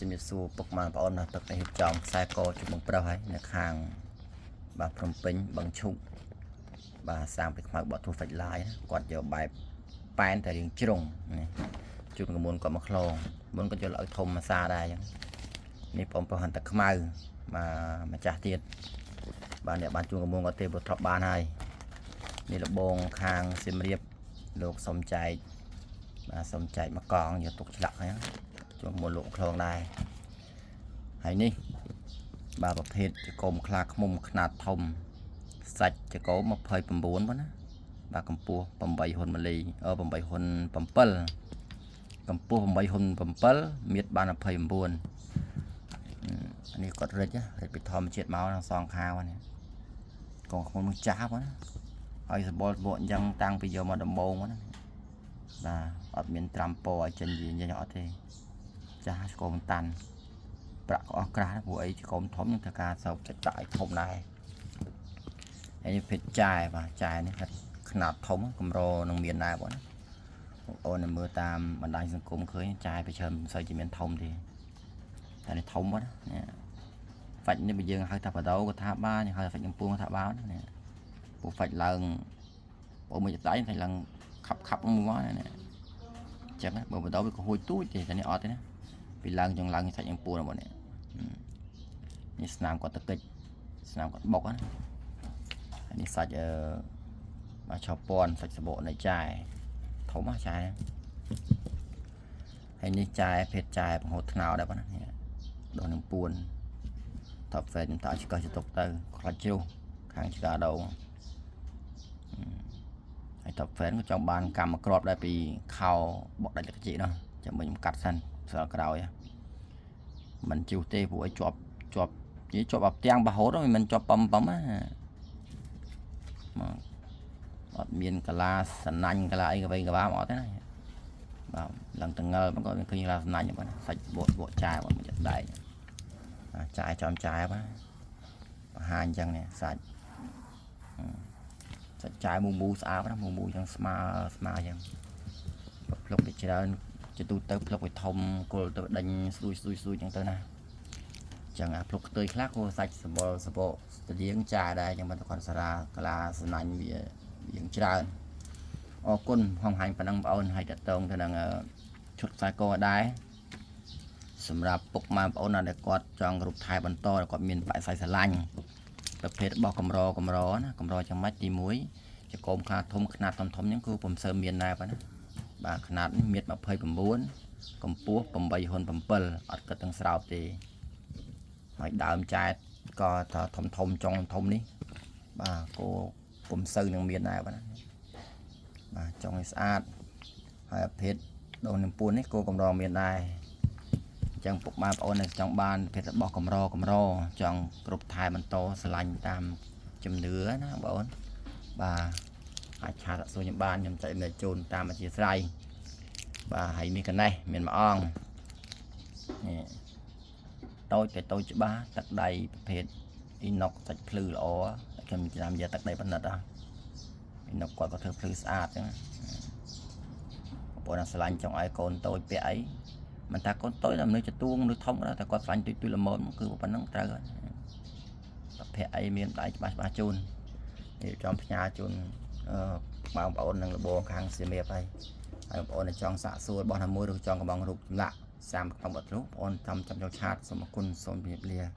ជំរាបសួរពុកម៉ែបងប្អូនណាទឹកនេះរៀបចំខ្សែកជុំបងប្រុសហើយនៅខាងបាទភ្នំពេញបឹងឈូកបាទសាងពីខ្មៅបត់ទូហ្វិចឡាយគាត់យកបែបប៉ែនតែរៀងជ្រុងនេះជូនកមុនគាត់មកខ្លងមុនគាត់យកឲ្យធំមួយសាដែរអញ្ចឹងនេះបងប្រុសហន្តខ្មៅបាទម្ចាស់ទៀតបាទអ្នកបានជួនកមុនគាត់ទេព្រោះទ្របបានហើយនេះលបងខាងសៀមរាបលោកសុំចែកបាទសុំចែកមកកងយកទុកឆ្លាក់ហ្នឹងជួនកមុនលោកខ្លងដែរ ហើយនេះបាទប្រភេទចកុំខ្លាឃ្មុំខ្នាតធំសាច់ចកុំ29បងណាបាទកម្ពស់8ហ៊ុនម៉ាលីអឺ8ហ៊ុន7កម្ពស់8ហ៊ុន7មៀតបាន29អានេះគាត់រិចរិចពីធម្មជាតិមកทั้งសងខាងនេះកងឃ្មុំនឹងចាស់បងណាហើយសបល់សបកអញ្ចឹងតាំងពីយកមកដំបងណាបាទអត់មានត្រាំពឲ្យចិនយីអត់ទេចាស់ឆ្កងតាន់ ប្រាក់ក៏អស់ក្រាស់ដែរព្រោះអីចកុំធំនឹងត្រូវការសោកសាច់ប្រាក់ឲ្យធំដែរហើយនេះភេទចាយបាទចាយនេះគាត់ខ្នាតធំកម្រនឹងមានដែរបងណាបងប្អូននៅមើលតាមបណ្ដាញសង្គមឃើញចាយไปច្រើនមិនសូវជាមានធំទេតែនេះធំបងណានេះហ្វាច់នេះបើយើងហៅថាបដោក៏ថាបានយើងហៅថាហ្វាច់កំពងក៏ថាបានណានេះពូហ្វាច់ឡើងបងមួយដៃហ្វាច់ឡើងខាប់ខាប់មកណានេះអញ្ចឹងណាបើបដោវាក៏ហួយទូចទេតែនេះអត់ទេណាពីឡើងចង់ឡើងសាច់កំពងណាបងនេះ នេះស្នាមគាត់តកិច្ចស្នាមគាត់បុកណាហើយនេះសាច់អឺបាទឆោពន់សាច់សបកនៅចាយធំណាចាយហើយនេះចាយភេទចាយបង្ហូតថ្នោដែរបងណានេះដោះនឹងពួនតបហ្វេតខ្ញុំតើឆ្កឹះចតុកទៅខ្លាច់ជ្រុះខាងឆ្កាដងហើយតបហ្វេនក៏ចង់បានកម្មក្របដែរពីខោបកដាច់លក្ខជីនោះចាំមើលខ្ញុំកាត់សិនស្អក្រោយមិនជុះទេព្រោះឲ្យជាប់ជាប់ និយាយជាប់អាផ្ទាំងបាហូតមិនជាប់បំបំណាមកអត់មានកលាសណាញ់កលាអីកវៃកបាមកអត់ទេណាបាទឡើងតងឹលមកក៏មានឃើញកលាសណាញ់បាទសាច់បកបកចាយបាទមកចិត្តដែកចាយចំចាយបាទបង្ហាញអញ្ចឹងនេះសាច់សាច់ចាយមូមូស្អាតណាមូមូអញ្ចឹងស្មើស្មើអញ្ចឹងផ្លុកទៅច្រើនជាទូទៅផ្លុកឲ្យធំគល់ទៅដេញស្រួយស្រួយស្រួយអញ្ចឹងទៅណា ចឹងអាភ្លុកខ្ទើយខ្លះក៏សាច់សបល់សបកស្តៀងចាដែរចឹងមិនគាត់សារ៉ាកាឡាសណាញ់វារៀងច្រើនអរគុណហងហាញប៉ុណ្ណឹងបងអូនហើយតកតងទៅនឹងឈុតខ្សែកដែរសម្រាប់ពុកម៉ែបងអូនណាដែលគាត់ចង់រូបថែបន្តគាត់មានបាក់សាយស្រឡាញ់ប្រភេទរបស់កម្រកម្រណាកម្រចាំបាច់ទី1ចកោមខ្លាធំខ្នាតធំធំហ្នឹងគឺពុំសូវមានដែរបាទណាបាទខ្នាតនេះមៀត29កម្ពស់8ហ៊ុន7អត់គិតទាំងស្រោបទេ ហើយដើមចែតក៏ថាធំធំចុងធំនេះបាទគោពុំសូវនឹងមានដែរបាទណាបាទចុងឲ្យស្អាតហើយអភេទដូននឹងពួននេះគោកម្រមានដែរអញ្ចឹងពុកម៉ែបងប្អូនដែលចង់បានភេទរបស់កម្រកម្រចង់គ្រប់ថែបន្តស្រឡាញ់តាមជំនឿណាបងប្អូនបាទអាចឆាតសួរខ្ញុំបានខ្ញុំចែកម្លែកជូនតាមអធិស្ឋានបាទហើយមានកណេះមានមួយអង្គនេះ តូចតែតូចច្បាស់ទឹកដៃប្រភេទអ៊ីណុកសាច់ភ្លឺល្អខ្ញុំចាំយកទឹកដៃប៉និតហ៎អ៊ីណុកគាត់ក៏ធ្វើភ្លឺស្អាតចឹងបងប្អូនស្រឡាញ់ចង់ឲ្យកូនតូចពាក់អីមិនថាកូនតូចតែមនុស្សចទួងមនុស្សធំក៏តែគាត់ស្រឡាញ់ទុយទុយល្មមគឺប៉ុណ្ណឹងត្រូវហើយប្រភេទអីមានដៃច្បាស់ច្បាស់ជូនរៀបចំផ្ញើជូនអឺបងប្អូននឹងលបងខាងសៀមរាបហើយហើយបងប្អូនដែលចង់សាកសួររបស់ណាមួយឬចង់កំងរូបចម្លាក់សាមក្នុងបទរូបបងប្អូនចាំចាំចូលឆាតសូមអរគុណសូមជម្រាបលា។